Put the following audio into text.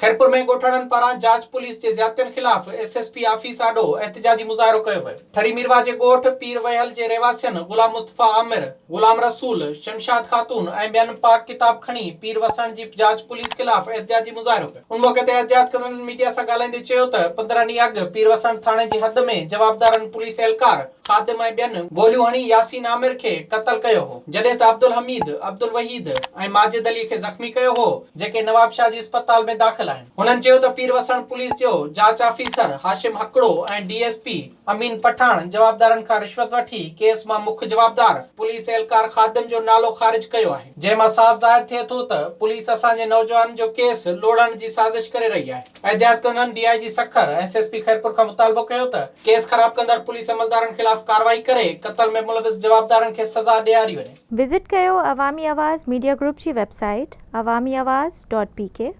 خيرپور ۾ ڳوٺاڻن پاران جاچ پوليس جي زيادتين خلاف ايس ايس پي آفيس آڏو احتجاجي مظاهرو ڪيو ويو. ٺري ميرواهه جي ڳوٺ پير وهيل جي رهواسين غلام مصطفيٰ عامر، غلام رسول، شمشاد خاتون ۽ ٻين پاڪ ڪتاب کڻي پير وسڻ جي جاچ پوليس خلاف احتجاجي مظاهرو ڪيو. ان موقعي تي احتجاج ڪندڙن ميڊيا سان ڳالهائيندي چيو ته 15 ڏينهن اڳ پير وسڻ ٿاڻي جي حد ۾ جوابدارن پوليس اهلڪار خادم ۽ ٻين گوليون هڻي ياسين عامر کي قتل ڪيو هو جڏهن ته عبدالحميد، عبدالوحيد ۽ ماجد علي کي زخمي ڪيو هو جيڪي نوابشاهه جي اسپتال ۾ داخل آهن. هنن چيو ته پير وسڻ پوليس جو جاچ officer Hashim Hakro ۽ D S P Amin Pathan جوابدارن کان رشوت وٺي ڪيس مان مک جوابدار پوليس اهلڪار خادم جو نالو خارج ڪيو آهي جنهن مان صاف ظاهر ٿئي ٿو ته پوليس اسان جي نوجوانن جو ڪيس لوڙهڻ جي سازش ڪري رهي آهي. احتجاج ڪندڙن D I G Sukkur, S S P Khairpur کان مطالبو ڪيو ته ڪيس خراب ڪندڙ پوليس عملدارن خلاف ڪارروائي ڪري قتل ۾ ملوث جوابدارن کي سزا ڏياري وڃي. وزٽ ڪيو عوامي آواز ميڊيا گروپ جي website Awami Awaz dot P K.